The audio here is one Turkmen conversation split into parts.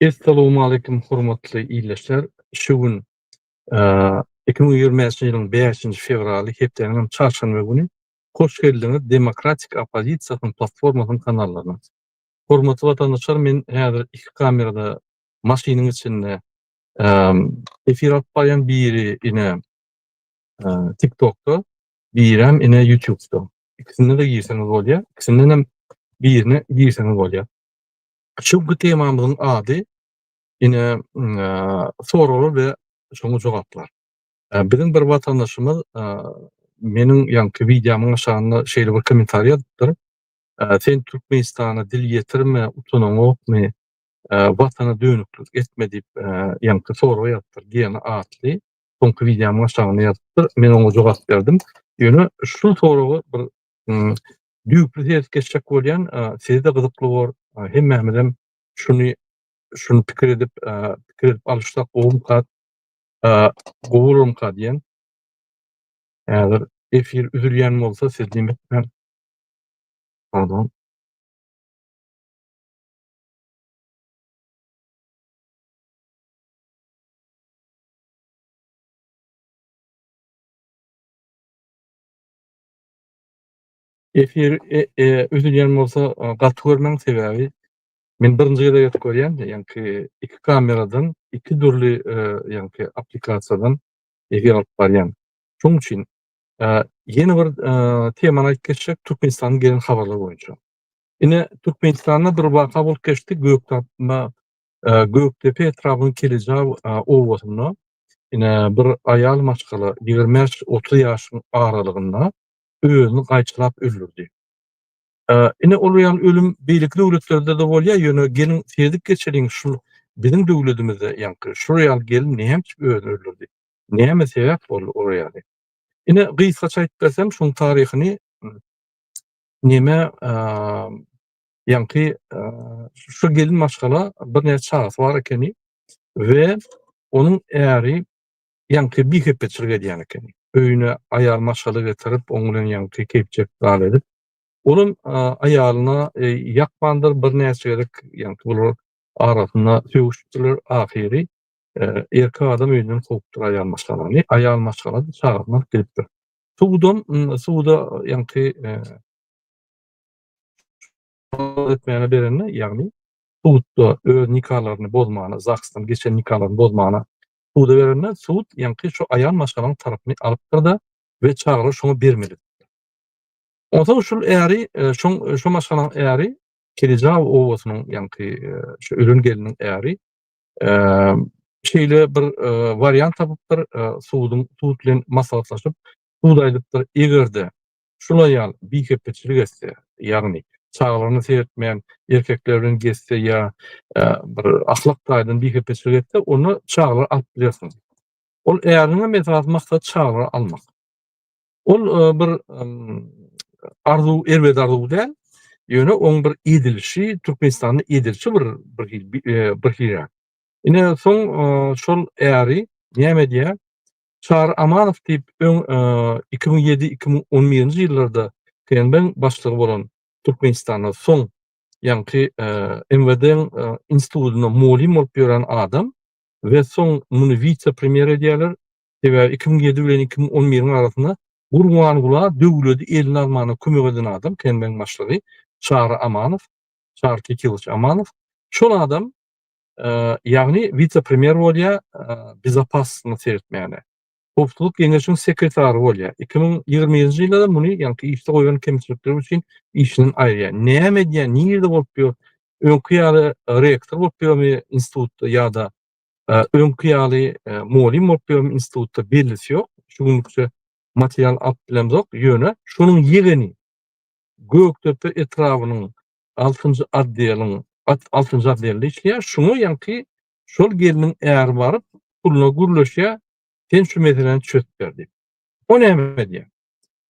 Essalowmaleýkim hormatly ildeşler! Şu gün 2025-nji ýylyň 5-nji fewraly hepdäniň çarşenbe güni. Hoş geldiňiz Demokratik oppozisiýasynyň platformasynyň kanallaryna. Hormatly watandaşlar men häzir iki kamerada maşynyň içinde efir alyp barýan biri ine TikTokda birem ine YouTube'da. Ikisinde-de girseňiz bolýar. Ikisinden hem birine girseňiz bolýar. Şu günki temamyzyň ady ine soraglar we şoňa jogaplar. Biziň bir watandaşymyz meniň ýaňky wideomyň aşagynda şeýle bir kommentariý ýazypdyr. Sen Türkmenistana dil ýetirme, utanaňokmy, watana dönüklik etme diýip ýaňky sorag ýazypdyr. Gena atly soňky wideomyň aşagynda ýazypdyr. Men oňa jogap berdim. Ýöne şu soragy bir düýpli seredip geçjek bolýan, size-de gyzykly bor, hemmämizem şuny şuny pikir edip, pikir edip alyşsak gowumyka, gowy bolarmyka diýen. Häzir efir üzülýän bolsa siz diýmek bilen pardon. Efir üzülýän bolsa gaty görmäň sebäbi men birinji gezek edip görýän ýaňky iki kameradan iki dürli ýaňky applikasiýadan efir alyp barýan. Şonuň üçin ýene bir temany aýdyp geçjek Türkmenistandan gelen habarlar boýunça. Ine Türkmenistanda bir waka bolup geçdi Gökdepe Gökdepe etrabynyň Kelejaw obasynda ine bir aýal maşgala 25-30 ýaşyň aralygynda özüni gaýçylap öldürdi. Ine ol ýaly ölüm beýleki döwletlerde-de bolýar, ýöne geliň seredip geçeliň şul biziň döwledimizde ýaňky şul ýaly gelin näme üçin özüni öldürdi? Näme sebäp boldy ol ýaly? Ine gysgaça aýdyp bersem şuň taryhyny neme ýaňky şu gelin maşgala birnäçe çagasy bar ekeni we onuň äri ýaňky bihepbeçilik edýän ekeni. Öýüne aýal maşgala getirip, oň bilen ýaňky keýpjek zat edip, olam aýalyna ýakmandyr, birnäçe gezek ýaňky bular arasynda sögüşipdirler, ahyry erkek adam öýünden kowupdyr aýal maşgalany. Aýal maşgala-da çagasyny alyp gidipdir. Sudam, suda ýaňky etmäne berende, ýagny sudda öz nikalaryny bozmana, ZAGS-dan geçen nikalaryny bozmana suda berende sud ýaňky şu aýal maşgalanyň tarapyny alypdyr-da we çagalary şoňa bermeli diýipdir. Onsoň şul äri, şoň şo maşgalaň äri Kelejaw obasynyň ýaňky şu ölen gelniň äri şeýle bir wariant tapypdyr, suduň sud bilen maslahatlaşyp, sud aýdypdyr, eger-de Şul aýal bihepbeçilik etse, ýagny çagalaryna seretmän erkekler bilen gezse ýa bir ahlak taýdan bihepbeçilik etse, onda çagalary alyp bilersiň. Ol äriniň esasy maksady çagalary almak. Ol bir arzuw, erbet arzuw däl. Ýöne oň bir edilişi, Türkmenistanda edilişi bir bir hili bir hiliräk. Ine soň şol äri näme edýär? Çary Amanow diýip öň 2007, 2011-nji ýyllarda KNB-iň başlygy bolan Türkmenistanda soň ýaňky MWD-iň institutynda mugallym bolup ýören adam we soň muny wise-premýer edýärler. Sebäbi 2007 bilen 2011-iň arasynda Gurbanguly döwledi eline almana kömek eden adam KNB-iň başlygy Çary Amanow, Çary Kekilowiç Amanow. Şol adam ýagny wise-premýer bolýar, bezopasnyny seretmäne. Howpsuzlyk geňeşiniň sekretary bolýar. 2021-nji ýylda-da muny ýaňky işde goýan kemçilikleri üçin işinden aýyrýar. Näme edýär, nirede bolup ýör? Öňki ýaly rektor bolup ýörmi institutda ýa-da öňki ýaly mugallym bolup ýörmi institutda bellisi ýok. Şu günlükçe material alyp bilemzok. Ýöne şonuň ýegeni Gökdepe etrabynyň altynjy otdeliň altynjy otdelde işleýär. Şuňa ýaňky şol gelniň äri baryp puluna gürleşýär, sen şu meseläni çözüp ber diýip. O näme edýär?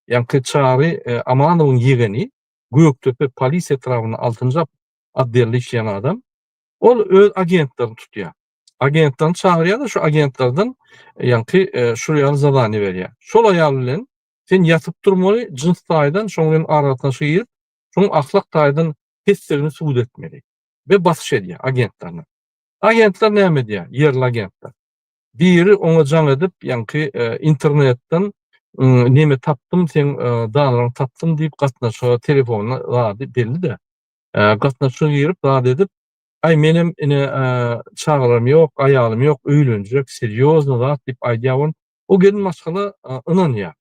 Ýaňky Çary e, Amanowyň ýegeni Gökdepe polisiýa etrabynda altynjy otdelde işleýän adam. Ol öz agentlerini tutýar. Agentlerini çagyrýar-da şu agentlerden ýaňky e, şu ýaly zadaniýa berýär. Şol aýal bilen sen ýatyp durmaly, jyns taýdan şoň bilen aragatnaşyga girip, şoň ahlak taýdan pesligini subut etmeli we basyş edýär agentlerine. Agentler näme edýär? Ýerli agentler. Biri oňa jaň edip, ýaňky internetden neme tapdym, seň danlaryňy tapdym diýip gatnaşyga telefonyna zady belli-de. Gatnaşyga girip zat edip, aý menem ine çagalarym ýok, aýalym ýok, öýlenjek, serýozny zat diýip aýdýar ol. O gelin maşgala ynanýar.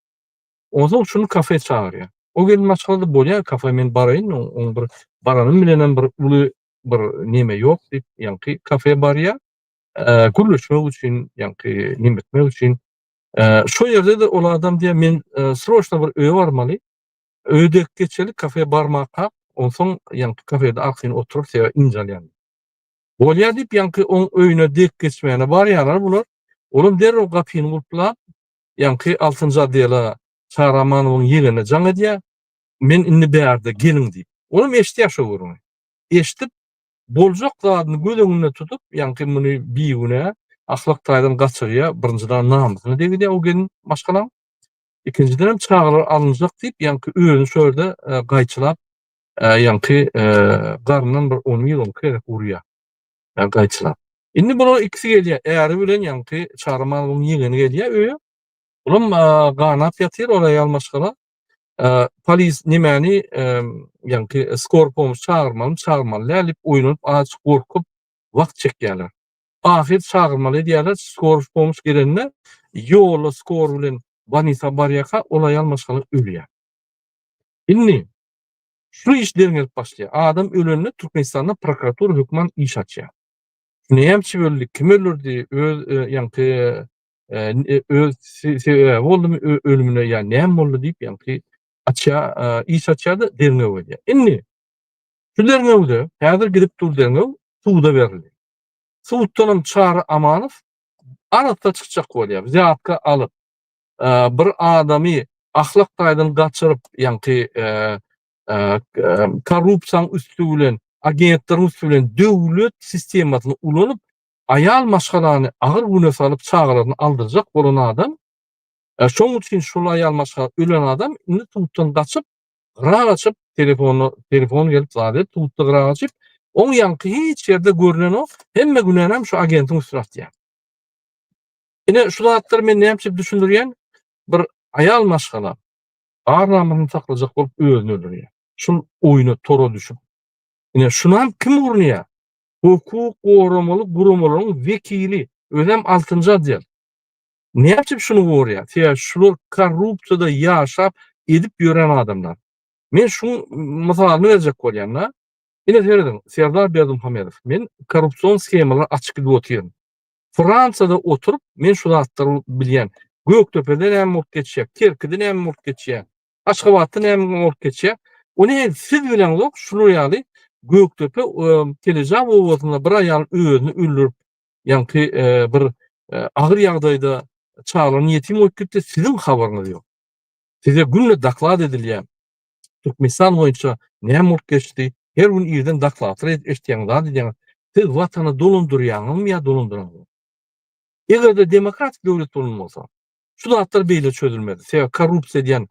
Onsoň şuny kafe çagyrýar. O gelin maşgala-da bolýar kafe men baraýyn, oň bir baranym bilenem bir uly bir neme ýok diýip, ýaňky kafe barýar. Gürleşmek üçin, ýaňky neme etmek üçin. Şo ýerde-de ol adam diýýär, men sroçno bir öýe barmaly. Öýe dek geçeli, kafe barmaka, onsoň ýaňky kafede arkaýyn oturyp, sebäbi ynjalýan. Bolýar diýip, ýaňky oň öýüne dek geçmäne barýarlar bular. Olam derrew gapyny gulplap, ýaňky altynjy odela Çary Amanowyň ýegenine jaň edýär. Men indi bärde, geliň diýip. Olam eşidýär şo gürrüňi. Eşidip, boljak zadyny göz öňünde tutup, ýaňky muny bigünä, ahlak taýdan gaçyrýar. Birinjiden namysyna degidýär o gelin maşgalaň. Ikinjidenem çagalar alynjak diýip, ýaňky özüni şo ýerde gaýçylap, ýaňky garnyndan bir on bir, on iki gezek urýar. Gaýçylap. Indi bular ikisi gelýär. Äri bilen ýaňky Çary Amanowyň ýegeni gelýär öýe. Olam ganap ýatyr ol aýal maşgala. Polis nemäni ýaňky skor pomoş çagyrmalymy, çagyrmaly däl diýip oýlanyp azajyk gorkup wagt çekýärler. Ahyr çagyrmaly edýärler, skor pomoş gelende ýola skor bilen bolnisa barýarka ol aýal maşgala ölýär. Indi şu iş derňelip başlaýar. Adam ölende Türkmenistanda prokuratura hökman iş açýar. Näme üçin öldi, kim öldürdi, öz ýaňky öz sebäbi boldumy ölümine ýa näme boldy diýip ýaňky açýar, iş açýar-da derňew edýär. Indi şu derňewde häzir gidip dur derňew suda berildi. Suddanam Çary Amanow arassa çykjak bolýar. Wzýatka alyp, bir adamy ahlak taýdan gaçyryp, ýaňky korrupsiýanyň üsti bilen, agentleriň üsti bilen döwlet sistemasyny ulanyp, aýal maşgalany agyr güne salyp çagalaryny aldyrjak bolan adam, şoň üçin şol aýal maşgala ölen adam indi suddan gaçyp, gyra gaçyp, telefona telefon gelip zat edip sudda gyra gaçyp, oň ýaňky hiç ýerde görnenok, hemme günänem şu agentiň üstüne atýar. Ine şu zatlary men näme üçin düşündirýän? Bir aýal maşgala ar namysyny saklajak bolup özüni öldürýär. Şul oýuna tora düşüp. Ine şunam kim gurnaýar? Hukuk goramaly guramalaryň wekili, özem altynjy odel. Näme üçin şuny goraýar? Sebäbi şular korrupsiýada ýaşap edip ýören adamlar. Men şuň mysalyny berjek bolýan-da. Ine serediň, Serdar Berdimuhamedow, men korrupsion skemalary açyk gidip otyryn. Fransiýada oturyp, men şu zatlary bilýän. Gökdepede näme bolup geçýär, Kerkide näme bolup geçýär, Aşgabatda näme bolup geçýär. Ony siz bileňzok, şular ýaly Gökdepe, Kelejaw obasynda bir aýal özüni öldürip, ýaňky bir agyr ýagdaýda çagalaryny ýetim goýup gitdi, siziň habaryňyz ýok. Size günde doklad edilýär. Türkmenistan boýunça näme bolup geçdi? Her gün irden dokladlar eşitýäňiz, zat edýäňiz. Siz watany dolandyrýaňyzmy ýa dolandyraňyzmy? Eger-de demokratik döwlet bolan bolsa, şu zatlar beýle çözülmezdi. Sebäbi korrupsiýa edýän,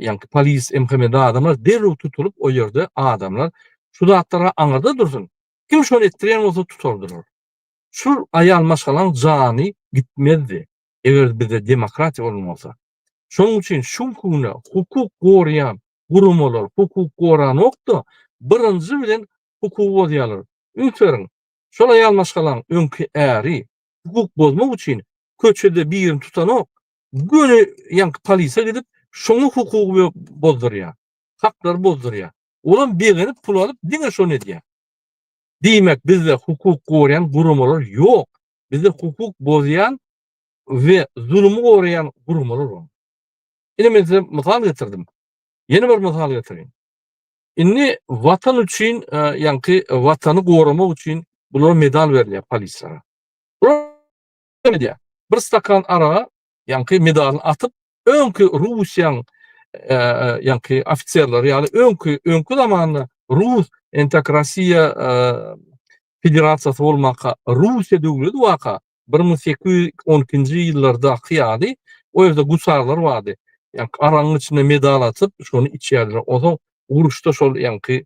ýaňky polis, MHM-de adamlar derrew tutulyp, o ýerde adamlar şu zatlara aňyrda dursun. Kim şony etdirýän bolsa tutardylar. Şu aýal maşgalaň jany gitmezdi, eger bizde demokratiýa bolan bolsa. Şonuň üçin şu günki hukuk goraýan guramalar hukuk goranok-da, birinji bilen hukugy bozýarlar. Üns beriň, şol aýal maşgalaň öňki äri hukuk bozmak üçin köçede birini tutanok, göni ýaňky polise gidip, şoňa hukugy bozdurýar, haklary bozdurýar. Olam begenip pul alyp diňe şony edýär. Diýmek bizde hukuk goraýan guramalar ýok. Bizde hukuk bozýan we zulumy goraýan guramalar bar. Ine men size mysal getirdim. Ýene bir mysal getireýin. Indi watan üçin, ýaňky watany goramak üçin bulara medal berilýär polislere. Bular näme edýär? Bir stakan araga ýaňky medalyny atyp, öňki Russiýaň ýaňky ofiserleri ýaly öňki öňki zamanda Rus entek Russiýa Federasiýasy bolmaka Russiýa döwleti barka 1812-nji ýyllardaky ýaly o ýerde gusarlar bardy. Ýaňky aragyň içinde medal atyp, şony içýärdiler. Onsoň uruşda şol ýaňky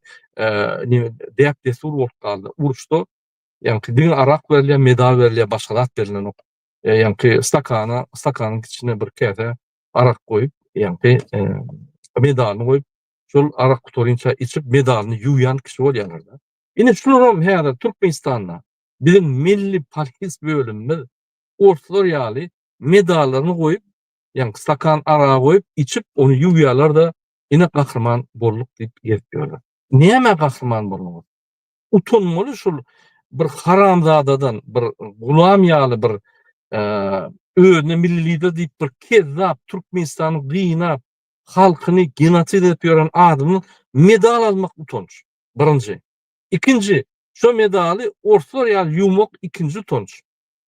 däp-dessur bolup galdy. Uruşda. Ýaňky diňe arak berilýär, medal berilýär, başga zat berilenok. Ýaňky stakana, stakanyň içine bir käse arak goýup, ýaňky medalyny goýup, şol arak gutarynça içip medalyny ýuwýan kişi bolýarlar-da. Ine şularam häzir Türkmenistanda biziň milli polis bölümimiz orslar ýaly medallaryny goýup, ýaňky stakan aragy goýup, içip, ony ýuwýarlar-da, ine gahryman bolduk diýip gezip ýörler. Nämä gahryman bolduňyz? Utanmaly şul bir haramzadadan, bir gulam ýaly bir özüne milli lider diýip bir kezzap Türkmenistany gynap, halkyny genosid edip ýören adamdan medal almak utanç. Birinji. Ikinji, şo medaly orslar ýaly ýuwmak ikinji utanç.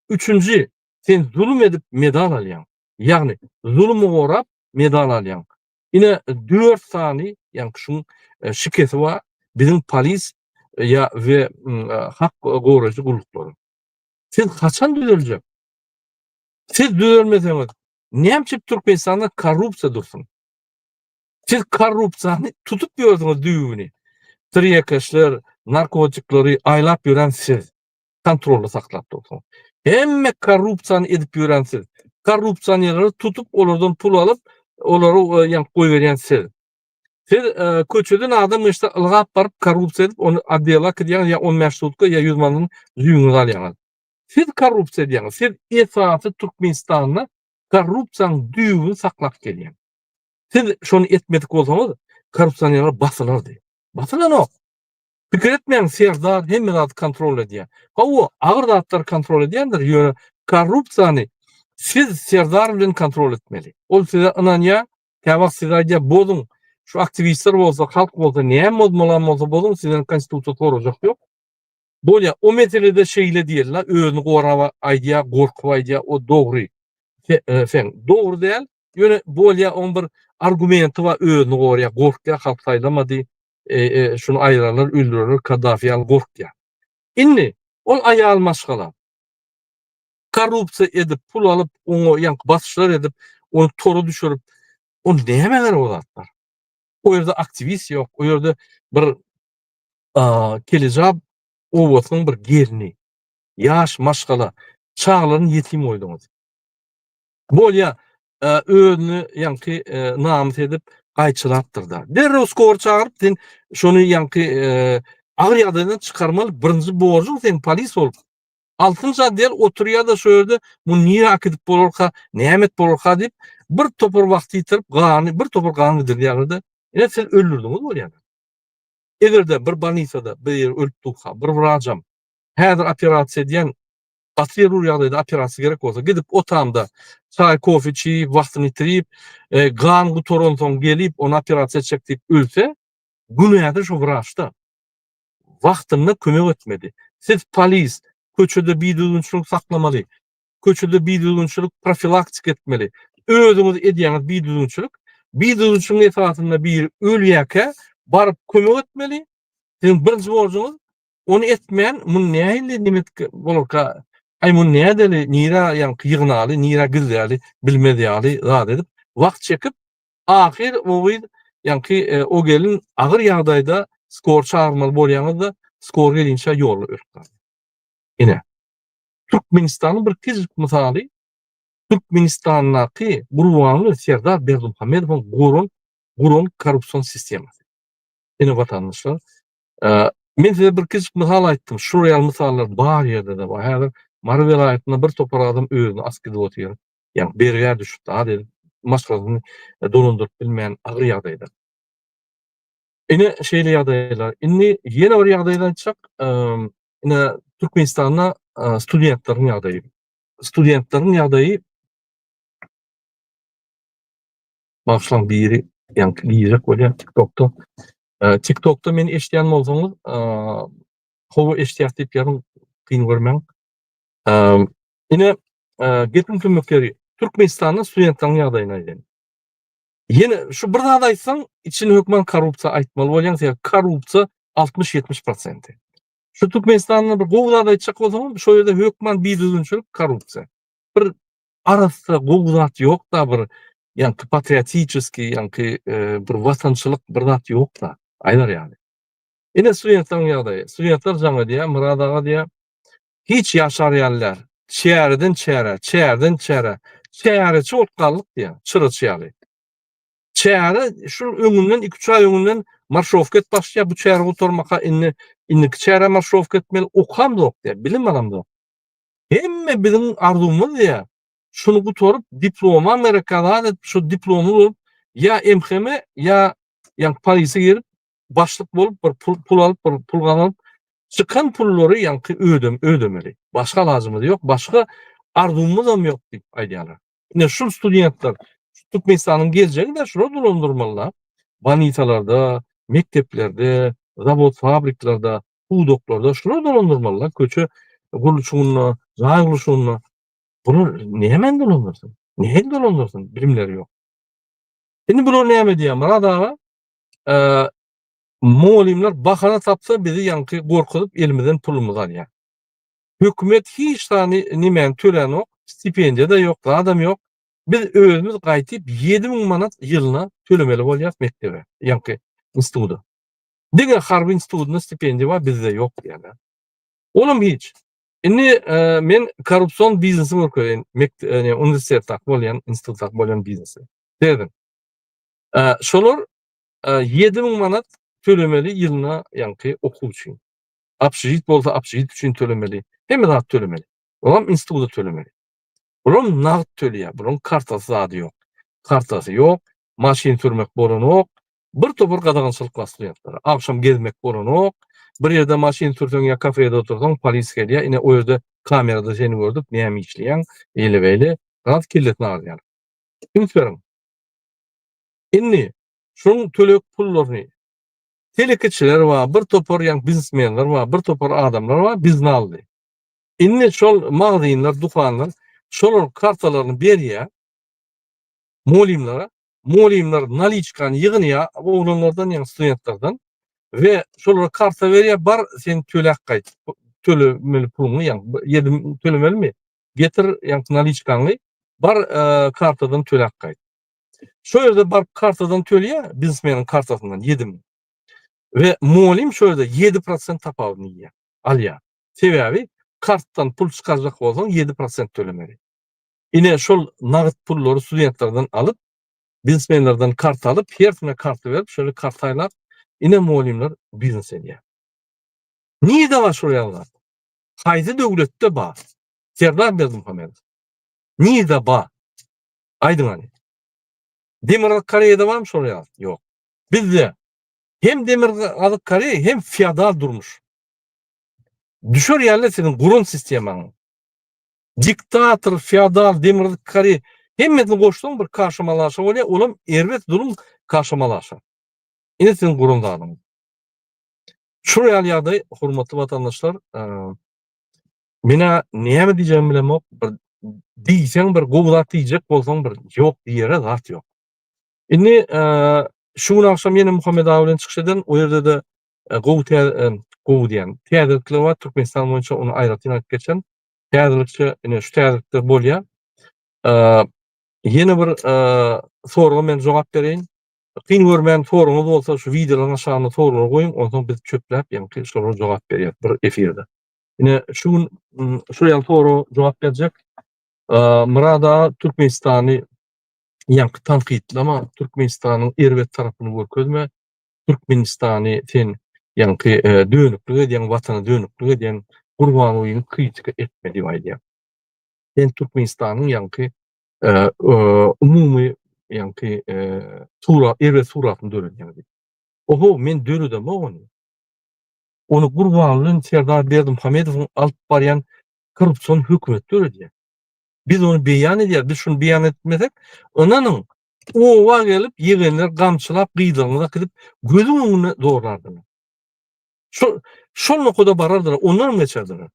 Üçünji, sen zulum edip medal alýaň. Ýagny zulumy gorap medal alýaň. Ine dört sany ýaňky şuň şikesi bar biziň polis ýa we hak goraýjy gulluklary. Siz haçan düzeljek? Siz düzelmeseňiz näme üçin Türkmenistanda korrupsiýa dursun? Siz korrupsiýany tutup ýörsüňiz düýbüni. Tirýekeşler, narkotikleri aýlap ýören siz. Kontrolda saklap dursuňyz. Hemme korrupsiýany edip ýören siz. Korrupsionerleri tutup olardan pul alyp, olary e, ýaňky goýberýän siz. Siz e, köçeden adam geçse ylgap baryp korrupsiýa edip ony otdela äkidýäňiz ýa 15 sutka ýa 100 manatdan jüýüňizi alýaňyz. Siz korrupsiýa edýäňiz. Siz esasy Türkmenistanda korrupsiýanyň düýbüni saklap gelýäňiz. Siz şony etmedik bolsaňyz, korrupsionerler basylardy. Basylanok. Pikir etmäň, Serdar hemme zady kontrol edýär. Hawa, agyr zatlary kontrol edýändir, ýöne korrupsiýany siz Serdar bilen kontrol etmeli. Ol size ynanýar, käwagt size aýdýar, bozuň, şu aktiwistler bolsa, halk bolsa, näme bozmalam bolsa bozuň, sizden konstitusiýa sorajak ýok. Bolýar, o meselede şeýle diýeli, özüni gorap aýdýar, gorkup aýdýar, o dogry. Sen dogry däl, ýöne bolýar, oň bir argumenti bar, özüni goraýar, gorkýar, halk saýlamady, şuny aýyrarlar, öldürerler, Kaddafi ýaly gorkýar. Indi ol aýal maşgala korrupsiýa edip, pul alyp, oňa ýaňky basyşlar edip, ony tora düşürip, ol nämä gerek o zatlar? O ýerde aktiwist ýok, o ýerde bir Kelejap obasynyň bir gelni, ýaş maşgala, çagalaryny ýetim goýduňyz. Bolýa, özüni ýaňky namys edip gaýçylapdyr-da. Derrew skor çagyryp, sen şony ýaňky agyr ýagdaýdan çykarmaly birinji borjuň seň polis bolup. Altynjy otdel oturýar-da şo ýerde, muny nirä äkidip bolarka, näme edip bolarka diýip, bir topar wagt ýitirip, gany, bir topar gan gidirýärler-de. Ine siz öldürdiňiz bolýar. Eger-de bir bolnisada bir ýeri ölüp durka, bir wrajam häzir operasiýa edýän gaty zerur ýagdaýda operasiýa gerek bolsa, gidip otamda çaý, kofe içip, wagtyny ýitirip, e, gan gutaransoň gelip, ony operasiýa etjek diýip ölse, günäsi şo wraçda. Wagtynda kömek etmedi. Siz polis, köçede bidüzgünçilik saklamaly. Köçede bidüzgünçilik profilaktika etmeli. Özüňiz edýäňiz bidüzgünçilik. Bidüzgünçiligiň esasynda biri ölýärkä baryp kömek etmeli. Siziň birinji borjuňyz Ony etmän, muny nähili neme bolarka, aý muny nädeli, nirä ýaňky ýygnaly, nirä gizläli bilmez ýaly zat edip, wagt çekip, ahyr o gyz ýaňky e, o gelin agyr ýagdaýda skor çagyrmaly bolýaňyz-da, skor gelinçä ýolda ölüp galýar. Ine. Türkmenistanyň bir kiçijik mysaly Türkmenistandaky Gurbanguly Serdar Berdimuhamedowyň guran guran korrupsion sistemasy. Ine watandaşlar, Men size bir kiçijik mysal aýtdym. Şular ýaly mysallar bar ýerde-de bar. Häzir Mary welaýatynda bir topar adam özüni asyp gidip otyr. Ýagny bergä düşüp, zat edip, maşgalasyny dolandyryp bilmän agyr ýagdaýda. Ine şeýle ýagdaýlar. Indi ýene bir ýagdaýda aýtjak. Ine Türkmenistanda studentleriň ýagdaýy. Studentleriň ýagdaýy Bagyşlaň biri ýaňky girjek bolýar TikTokda. TikTokda meni eşidýän bolsaňyz, hawa eşidýäs diýip ýazyň, kyn görmäň. Ine, gepiň tümmek ýeri, Türkmenistanda studentleriň ýagdaýyny aýdaýyn. Ýene şu bir zat aýtsaň, içini hökman korrupsiýa aýtmaly bolýaň, sebäbi korrupsiýa 60-70 prosenti. Şu Türkmenistanda bir gowy zat aýtjak bolsaňam, şo ýerde hökman bidüzgünçilik, korrupsiýa. Bir arassa gowy zat ýok-da bir ýaňky patriotiçeskiý ýaňky bir watançylyk bir zat ýok-da aýdar ýaly. Ine studentleriň ýagdaýy. Studentler jaň edýär, Myrat aga diýýär. Hiç ýaşar ýaly däl. Çäreden çärä, çärden çärä. Çäreçi bolup galdyk diýýär, çyraçy ýaly. Çäre şul öňünden 2-3 aý öňünden marşrowka edip başlaýar. Bu çäre gutarmaka indi indiki çärä marşrowka etmeli. Okamzok diýýär, bilim alamzok. Hemme biziň arzuwymyz diýýär. Şuny gutaryp diplomam gerek zat edip şu diplomy bolup ýa MHM ýa ýa polise girip başlyk bolup bir pul, pul alyp bir pul gazanyp çykan pullary ýaňky ödem ödemeli. Başga alajymyz ýok, başga arzuwymyzam ýok diýip aýdýarlar. Ine şul studentler Türkmenistanyň geljegi de şular dolandyrmalylar. Bolnisalarda, mekdeplerde, zawod fabriklerde, pudaklarda şular dolandyrmalylar. Köçe gurluşygynda, jaý gurluşygynda. Bular nämäni dolandyrsyn? Nähili dolandyrsyn? Bilimleri ýok. Indi bular näme diýýär? Myrat aga, mugallymlar bahana tapsa bizi ýaňky gorkuzyp elimizden pulumyzy alýar. Hökümet hiç sany nemäni tölänok, stipendiýa-da ýok, zadam ýok. Biz özümiz gaýtyp 7000 manat ýylyna tölemeli bolýas mekdebe, ýaňky instituda. Diňe harby institutynda stipendiýa bar, bizde ýok diýýärler. Olam hiç. Indi men korrupsion biznesi görkezeýin, uniwersitetdäki bolýan, institutdaky bolýan biznesi. Serediň. Şolar 7000 manat tölemeli ýylyna ýaňky okuw üçin. Obşežit bolsa obşežit üçin tölemeli. Hemme zat tölemeli. Olam instituta tölemeli. Bulam nagt töleýär. Bularyň kartasy zady ýok. Kartasy ýok. Maşyn sürmek bolanok. Bir topar gadagançylyk bar studentlere. Agşam gezmek bolanok. Bir ýerde maşyn sürseň ýa kafede otursaň polis gelýär. Ine o ýerde kamerada seni gördük, näme işleýäň, eýle-beýle. Gaz kellesini agyrýar. Üns beriň. Indi şuň töleg pullaryny telekeçiler bar, bir topar ýa biznesmenler bar, bir topar adamlar bar, bizni aldy. Indi şol magazynlar, dukanlar şolar kartalaryny berýär mugallymlara. Mugallymlar naliçkany ýygnaýar oglanlardan ýa studentlerden we şolara karta berýär, bar sen töläp gaýt. Tölemeli puluňy ýa ýedim tölemelimi? Getir ýa naliçkaňy, bar kartadan töläp gaýt. Şo ýerde baryp kartadan töleýär, biznesmeniň kartasyndan 7000. We mugallym şo ýerde 7% tapawudyny iýýär, alýar. Sebäbi kartdan pul çykarjak bolsaň 7% tölemeli. Ine şol nagt pullary studentlerden alyp, biznesmenlerden kart alyp, hersine karta berip, şöyle kart saýlap, ine mugallymlar biznes edýär. Nirde bar şol ýaly zat? Haýsy döwletde bar? Serdar Berdimuhamedow. Nirde bar? Aýdyň hany. Demirgazyk Koreýada barmy şol ýaly? Ýok. Bizde hem Demirgazyk Koreýa hem feodal durmuş. Düşer ýaly siziň guran sistemaňyz. Diktator, feodal, Demirgazyk Koreýa hemmesini goşsaň bir kaşa-malaşa bolýar, olam erbet zulum kaşa-malaşa. Ine siziň guran zadyňyz. Şul ýaly ýagdaý hormatly watandaşlar, Menä näme diýjegimi bilemok, bir diýseň bir gowy zat diýjek bolsaň bir ýok diýere zat ýok. Indi şu gün agşam ýene Muhammet aga bilen çykyş eden, o ýerde-de gowy gowy diýen täzelikler bar Türkmenistan boýunça ony aýratyn aýdyp geçen. Täzelikçe ine şu täzelikler bolýar. Ýene bir soraga men jogap bereýin. Kyn görmän soragyňyz bolsa şu wideolaryň aşagynda soraglary goýuň, onsoň biz çöpläp ýaňky şolara jogap berýäris bir efirde. Ine şu gün şu ýaly soraga jogap berjek. Myrat aga Türkmenistany ýaňky tankytlama, Türkmenistanyň erbet tarapyny görkezme. Türkmenistany sen ýaňky dönüklik edýäň, watana dönüklik edýäň, Gurbangulyny kritika etme diýip aýdýar. Sen Türkmenistanyň ýaňky umumy ýaňky surat, erbet suratyny döredýäň diýip. Oho, men döredemok ony. Ony Gurbanguly Serdar Berdimuhamedowyň alyp barýan korrupsion hökümeti döredýär. Biz ony beýan edýäris. Biz şuny beýan etmesek, ynanyň, oba gelip ýegenler gamçylap gyzlaryňyzy äkidip gözüň öňünde zorlardylar. Şol şol nokada barardylar, ondanam geçerdiler.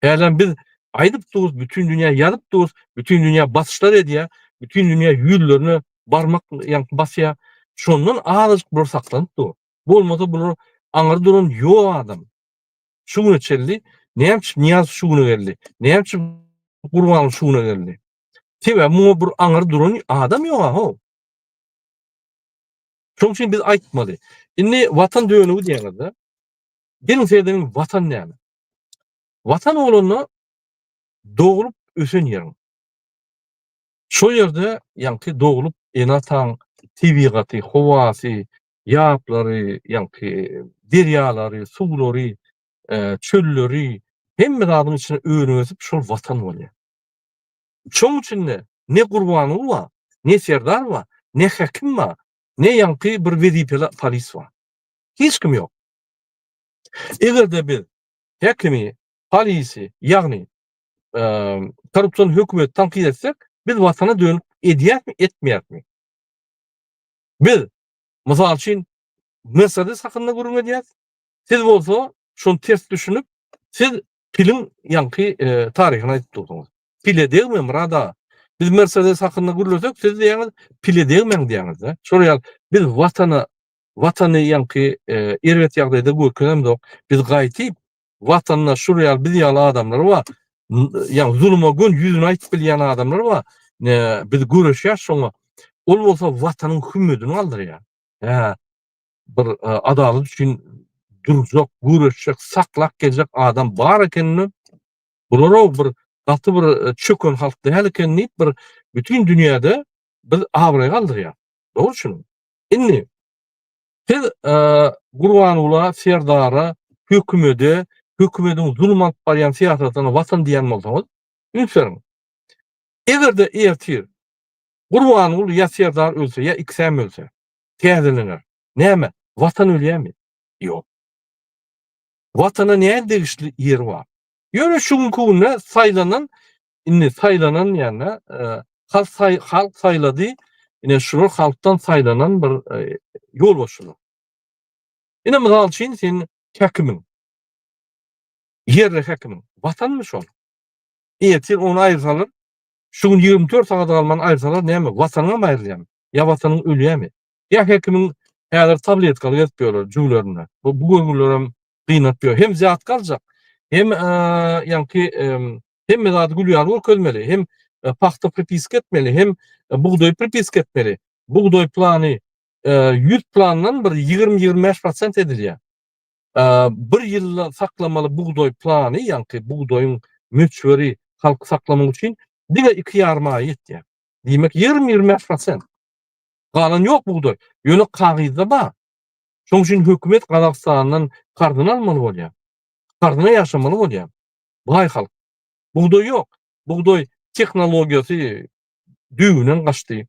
Hälem biz aýdyp durus, bütin dünýä ýazyp durus, bütin dünýä basyşlar edýär, bütin dünýä ýüzlerine barmak ýaňky basýar. Şondan azajyk bular saklanyp dur. Bolmasa bular aňyr duran ýok adam. Şu güne çenli näme üçin Nyýazow şu güne geldi? Näme üçin Gurbanguly şu güne geldi? Sebäbi muňa bir aňyr duran adam ýok how. Şonuň üçin biz aýtmaly. Indi watan dönügi diýeňizde. Geliň seredeliň watan näme? Watan bolanda doglup ösen ýeriň. Şo ýerde ýaňky doglup ene-ataň tebigaty, howasy, ýaplary, ýaňky derýalary, suwlary, çölleri, hemme zadyň içinde önüp ösüp şol watan bolýar. Şoň içinde ne Gurbanguly bar, ne Serdar bar, ne häkim bar, ne ýaňky bir wezipeli polis bar. Hiç kim ýok. Eger-de biz häkimi, polisi, ýagny korrupsion hökümeti tankyt etsek, biz watana dönük edýäsmi, etmeýäsmi? Biz, mysal üçin, Mercedes hakynda gürrüň edýäs. Siz bolsa şony ters düşünip, siz piliň ýaňky taryhyny aýdyp dursuňyz. Pile degme, Myrat aga. Biz Mercedes hakynda gürlesek, siz diýýäňiz, pile degmäň diýýäňiz-de. Şol ýaly biz watana, watany ýaňky erbet ýagdaýda görkezemzok. Biz gaýtyp Watanda şul ýaly biz ýaly adamlar bar. Ýagny zuluma gön ýüzüni aýtyp bilýän adamlar bar. Biz göreşýäs şoňa. Ol bolsa watanyň hümmedini galdyrýar. Hä, bir adalat üçin durjak, göreşjek, saklap geljek adam bar ekenini, bular bir gaty bir çöken halk däl eken diýip bir bütin dünýäde biz abraý galdyrýar. Dogry düşüniň. Indi Siz Gurbangula Serdara, hökümede, hökümediň zulum alyp barýan syýasatyna watan diýen bolsaňyz, üns beriň. Eger-de ertir Gurbangul ýa Serdar ölse, ýa ikisem ölse, täzelener. Näme, watan ölýärmi? Ýok. Watana näme degişli ýeri bar? Ýöne şu günki günde saýlanan, indi saýlanan ýa-da halk saý halk saýlady, ine şular halkdan saýlanan bir ýolbaşçylar. Ine mysal üçin sen häkimiň, ýerli häkimiň, watanmy şol? Ertir ony aýyrsalar, şu gün 24 sagat galman aýyrsalar näme, watanyňam aýrylýarmy? Ýa watanyň ölýärmi? Ýa häkimiň häzir tabletkaly gezip ýörler jübülerinde. Bu bu görgülerem gynap ýör. Hem zat aljak, hem ýaňky hemme zady gül ýaly görkezmeli, hem pagta pripiska etmeli, hem bugdaý pripiska etmeli. Bugdaý plany 100 plandan bir 20-25 prosent edilýär. Bir ýylda saklamaly bugdaý plany, ýaňky bugdaýyň möçberi halky saklamak üçin diňe 2,5 aýa ýetýär. Diýmek 20-25 prosent. Galan ýok bugdaý. Ýöne kagyzda bar. Şonuň üçin hökümet Gazagystandan karzyny almaly bolýar. Karzyna ýaşamaly bolýar. Baý halk. Bugdaý ýok. Bugdaý tehnologiýasy düýbünden gaçdy.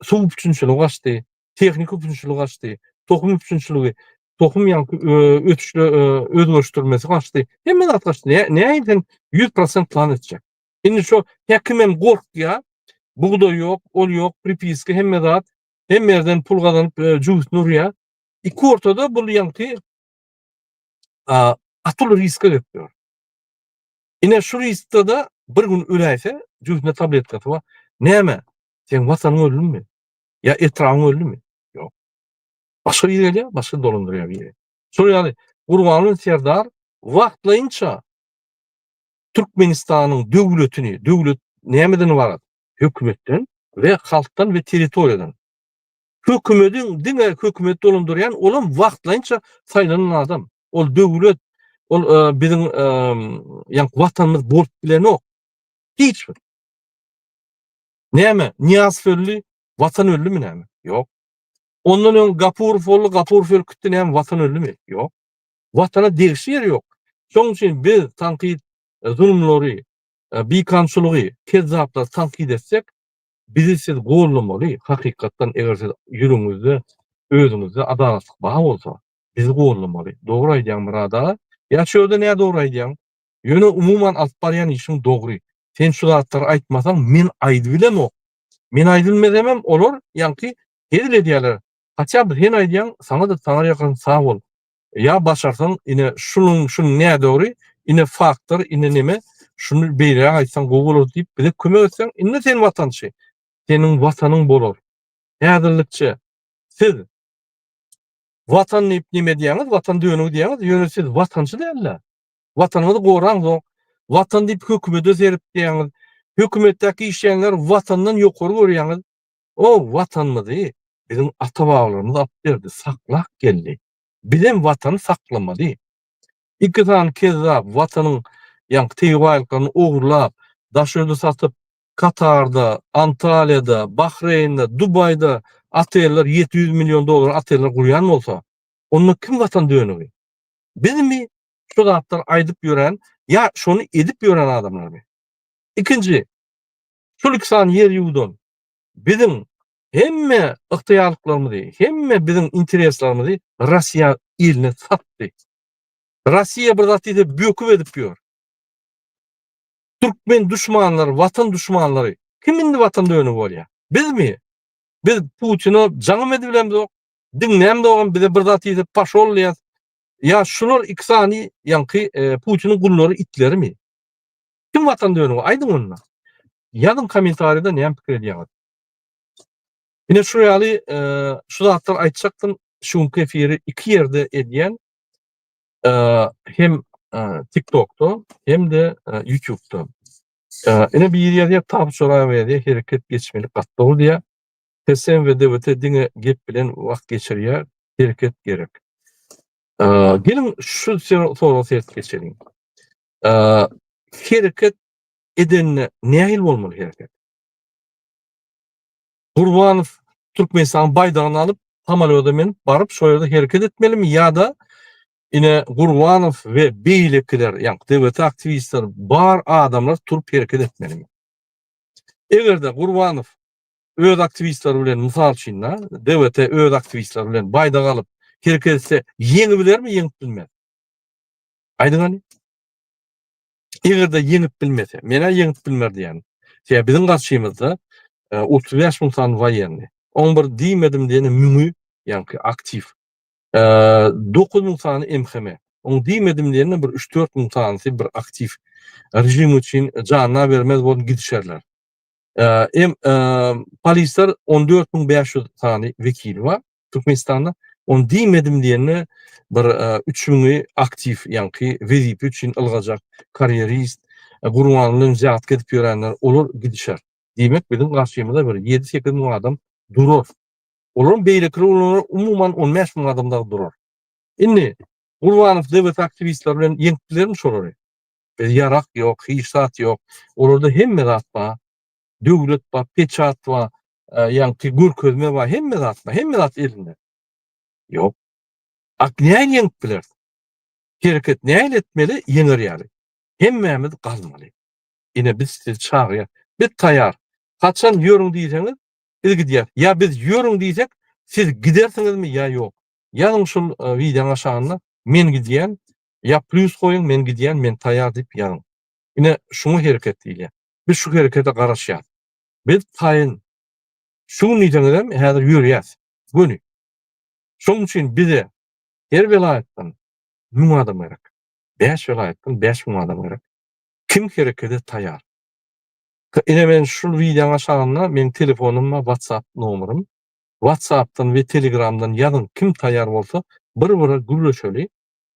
Suw üpjünçiligi gaçdy. Tehnika üpjünçiligi gaçdy. Tohum üpjünçiligi, tohum ýaňky ösüşle özgerişdirmesi gaçdy. Hemme zat gaçdy. Näme sen 100% plan etjek? Indi şo häkimem gorkýar. Bugdaý ýok, ol ýok, pripiska hemme zat. Hemme ýerden pul gazanyp jübüsini urýar. Iki ortada bul ýaňky atyl riske gelip ýör. Ine şu riskde-de bir gün öläýse, jübüsinde tabletkasy bar. Näme? Seň watanyň öldümi? Ýa etrabyň öldümi? Ýok. Başga biri gelýär, başga dolandyrýar biri. Şol ýaly Gurbanguly Serdar wagtlaýynça Türkmenistanyň döwletini, döwlet nämeden ybarat? Hökümetden we halkdan we territoriýadan. Hökümediň diňe hökümet dolandyrýan, olam wagtlaýynça saýlanan adam. Ol döwlet, ol e, biziň e, ýa watanymyz bolup bilenok. Hiç bir. Näme? Niýazow öldi, watan öldümi näme? Ýok. Ondan öň Gapurow boldy, Gapurow ölüp gitdi, näme watan öldümi? Ýok. Watana degişli ýeri ýok. Şonuň üçin biz tankyt e, zulumlary, e, bikanunçylygy, kezzaplary tankyt etsek, bizi siz gollamaly. Hakykatdan eger siz ýüregiňizde, özüňizde adalatlyk bar bolsa, bizi gollamaly. Dogry aýdýaň Myrat aga. Ýa şu ýerde nä dogry aýdýaň? Ýöne umuman alyp barýan işiň dogry. Sen şu zatlary aýtmasaň, men aýdybilemok. Men aýdylmesemem olar ýaňky hezil edýärler. Haçan sen aýdýaň, saňa-da taňryýalkasyn sag bol. Ýa başarsaň ine şunuň şuny nädogry, ine faktor, ine neme, şuny beýleräk aýtsaň gowy bolar diýip bize kömek etseň, indi sen watançy. Seniň watanyň bolar. Häzirlikçe siz watan diýip neme edýäňiz, watan dönügi diýýäňiz, ýöne siz watançy däl-de. Watanyňyzy goraňzok. Watan diýip hökümede seretýäňiz. Hökümetdäki işleýänleri watandan ýokary görýäňiz. O watanymyzy biziň ata-babalarymyz alyp berdi, saklap geldi. Bizem watany saklamaly. Iki sany kezzap watanyň. ýaňky tebigy baýlyklaryny ogurlap, daş ýurda satyp, Katarda, Antaliýada, Bahreýnde, Dubaýda oteller 700 million dollar oteller gurýan bolsa, onda kim watan dönügi? Bizmi şu zatlary aýdyp ýören ýa şony edip ýören adamlarmy? Ikinji, şol iki sany ýer ýuwdan biziň hemme ygtyýarlyklarymyzy, hemme biziň intereslerimizi Russiýa eline satdy. Russiýa bir zat diýse böküp edip ýör. Türkmen duşmanlary, watan duşmanlary kim indi watan dönügi bolýar? Bizmi? Biz Putine jaňam edibilemzok, diňlämzogam bize bir zat diýse paşol diýýäs. Ýa şular iki sany ýaňky Putiniň gullary itlerimi? Kim watan dönügi aýdyň onda. Ýazyň kommentariýada näme pikir edýäňiz. Ine şu ýaly şu zatlary aýtjakdym. Şu günki efiri iki ýerde edýän. Hem TikTokda hem-de YouTube'da. Ine biri ýazýar, Tapy Çoraýewa ýazýar, hereket geçmeli gaty dogry diýýär. TSM we DWT diňe gep bilen wagt geçirýär, hereket gerek. Geliň şu soraga seredip geçeliň. Hereket edende nähili bolmaly hereket? Gurbanow Türkmenistanyň baýdagyny alyp, samolýoda münüp baryp şo ýerde hereket etmelimi ýa-da ine Gurbanow we beýlekiler, ýagny DWT aktiwistler bar adamlar turup hereket etmelimi? Eger-de Gurbanow öz aktiwistleri bilen mysal üçin da DWT öz aktiwistleri bilen baýdak alyp hereket etse ýeňibilermi ýeňip bilmez? Aýdyň hany. Eger-de ýeňip bilmese, men-ä ýeňip bilmer diýýän. Sebäbi biziň garşymyzda 35 müň sany woýennyý. Oň bir diýmedim diýeni müňi, ýaňky aktiw. 9 müň sany MHM. Oň diýmedim diýeni bir 3-4 müň sanysy bir aktiw. Režim üçin janyna bermez bolup gidişerler. Em polisler 14500 sany wekili bar Türkmenistanda. Ony diýmedim diýende bir 3000-i aktiw, ýaňky wezipe üçin ylgajak karýerist, Gurbanguly bilen wzýatka edip ýörenler, olar gidişer. Diýmek, biziň garşymyzda bir 7-8 müň adam durar. Olaryň beýlekiler olar umuman 15 müň adam dagy durar. Indi Gurbanow DWT aktiwistleri bilen ýeňip bilermi şolary? Biz ýarak ýok, hiç zat ýok. Olarda hemme zat bar. Döwlet bar, peçat bar, ýaňky görkezme bar, hemme zat bar, hemme zat elinde. Ýok. Ak nähili ýeňip bileris? Hereket nähili etmeli ýeňer ýaly? Hemmämiz galmaly. Ine biz sizi çagyrýas. Biz taýar. Haçan ýörüň diýseňiz, biz gidýäs. Ýa biz ýörüň diýsek, siz gidersiňizmi ýa ýok? Ýazyň şul wideoň aşagynda men gidýän Ýa plýus goýuň men gidýän men taýar diýip ýazyň. Ine şuňa hereket diýilýär. Biz şu herekete garaşýas. Biz taýyn. Şu gün diýseňizem häzir ýörýäs. Göni. Şonuň üçin bize her welaýatdan 1000 adam gerek. 5 welaýatdan 5000 adam gerek. Kim herekete taýar? Ine men şul wideoň aşagynda meň telefonym bar, WhatsApp nomerim. WhatsAppdan we Telegramdan ýazyň kim taýar bolsa bir-bire gürleşeli.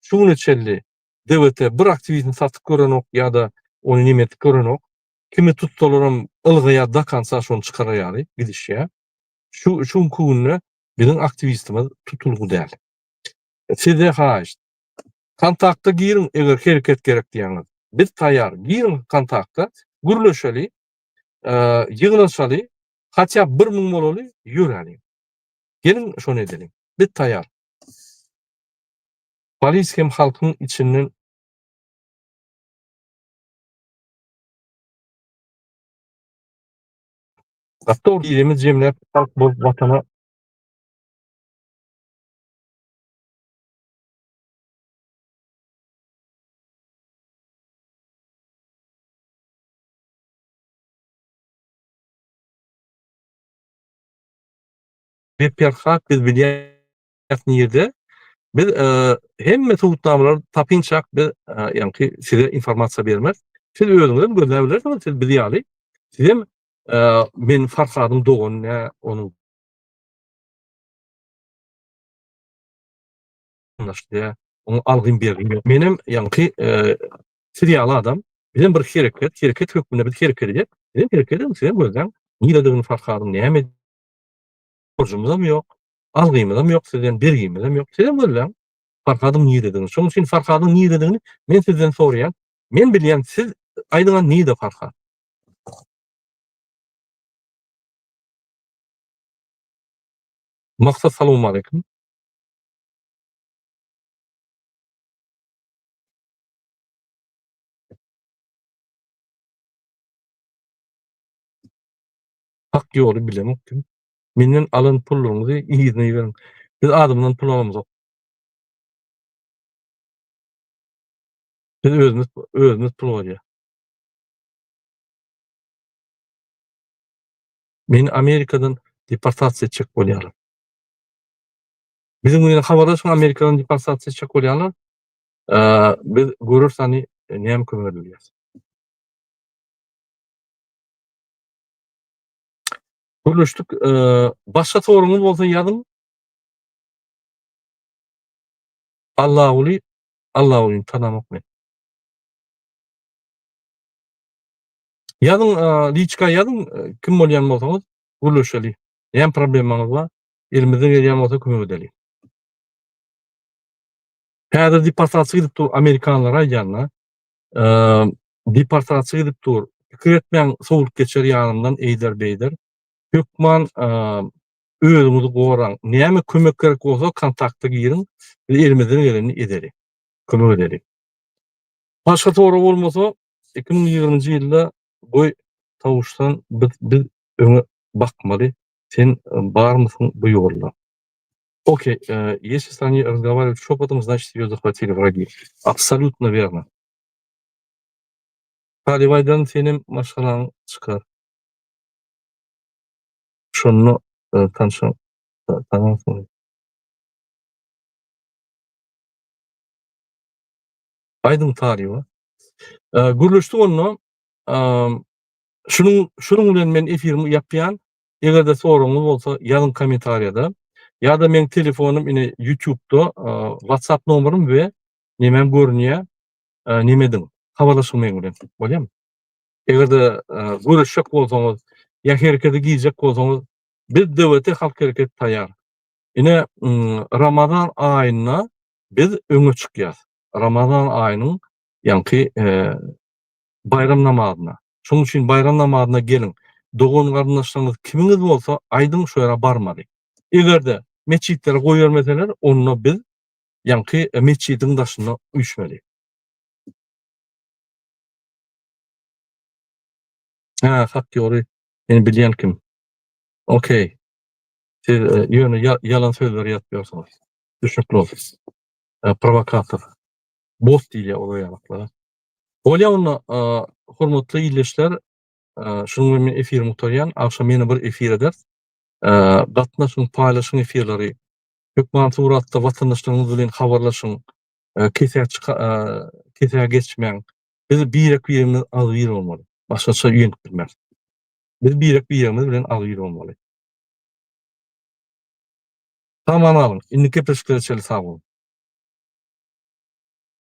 Şu güne çenli DWT bir aktiwistini satyp görenok ýa-da ony neme edip görenok. Kimi tutsalaram ylgaýar do konca şony çykarar ýaly gidişýär. Şu şu günki günde biziň aktiwistimiz tutulgy däl. Size haýyşt. Kontakta giriň eger hereket gerek diýýäňiz. Biz taýýar. Giriň kontakta, gürleşeli, ýygnanyşaly, hatýa 1000 bolaly, ýöräliň. Geliň şony edeliň. Biz taýýar. Polis hem halkyň içinden Gaty dogry ilimiz jemläp halk bolup watana Be Perhat biz bilýäs nirde. Biz hemme subutnamalary tapynçak biz ýaňky size informasiýa bermez. Siz özüňiz hem gözläp bilersiňiz, siz biz ýaly. Siz hem men Farhadyň dogany nä onuň garyndaşy oňa algym bergim ýok. Menem ýaňky siz ýaly adam. Bizem bir hereket, hereket hökmünde biz hereket edýäs. Sizem hereket ediň, sizem gözläň. Niredigini Farhadyň näme borjumyzam ýok, algymyzam ýok sizden, bergimizem ýok. Sizem gözläň Farhadyň niredigini. Şonuň üçin Farhadyň niredigini men sizden soraýan. Men bilýän siz aýdyňa nirde Farhat? Maksat salowmaleýkim. Hak ýoly bilemok kim. Menden alan pullaryňyzy yzyna iberiň. Biz adamdan pul alamzok. Biz özümiz özümiz pul alýar. Meni Amerikadan deportasiýa etjek bolýarlar. Biziň bilen habarlaşyň Amerikadan deportasiýa etjek bolýarlar. Biz göreris hany näme kömek edilýär. Gürleşdik. Başga soragyňyz bolsa ýazyň. Allaguly Allagulyny tanamok men. Ýazyň liçka ýazyň kim bolýan bolsaňyz gürleşeli. Näme problemaňyz bar? Elimizden gelýän bolsa kömek edeli. Häzir deportasiýa gidip dur amerikanlara aýdýan-da. Deportasiýa gidip dur. Pikir etmäň sowulyp geçer ýanymdan eýder beýder. Hökman özüňizi goraň. Näme kömek gerek bolsa kontakta giriň. Biz elimizden gelenini edeli. Kömek edeli. Başga sorag bolmasa 2020-nji ýylda goý tawuşsan biz biz öňe bakmaly. Sen barmysyň bu ýolda? Okey, если они разговаривают шепотом, значит ее захватили враги. Абсолютно верно. Talybaýdan senem maşgalaň çykar. Şonda tanşan tanarsyň. Aýdyň Talyba. Gürleşdik onda. Şunuň şunuň bilen men efirimi ýapýan. Eger-de soragyňyz bolsa ýazyň kommentariýada. Ýa-da meň telefonym ine YouTube-da WhatsApp nomerim we nemem görünýär. Neme ediň? Habarlaşyň meň bilen. Bolýarmy? Eger-de görüşjek bolsaňyz ýa herekete girjek bolsaňyz biz DWT Halk Hereketi taýýar. Ine Ramazan aýynda biz öňe çykýas. Ramazan aýynyň ýaňky baýram namazyna. Şonuň üçin baýram namazyna geliň. Dogan-garyndaşlaryňyz kimiňiz bolsa aýdyň şo ýere barmaly. Eger-de metjitlere goýbermeseler, onda biz ýaňky metjidiň daşynda üýşmeli. Hä, hak ýoly men bilýän kim. Okey. Siz ýöne ýalan sözleri ýazyp ýörsüňiz. Düşnükli bolsun. Prowokator. Bot diýilýär olar ýalaklara. Bolýa onda hormatly ildeşler, şunuň bilen men efirimi gutarýan. Agşam ýene bir efir ederis. Gatnaşyň, paýlaşyň efirleri. Hökman suratda watandaşlaryňyz bilen habarlaşyň. Kesä çyka kesä geçmäň. Biz birek-birimiz agzybir bolmaly. Başgaça ýeňip bilmeris. Biz birek-birimiz bilen agzybir bolmaly. Saman alyň. Indiki gepleşiklere çenli sag boluň.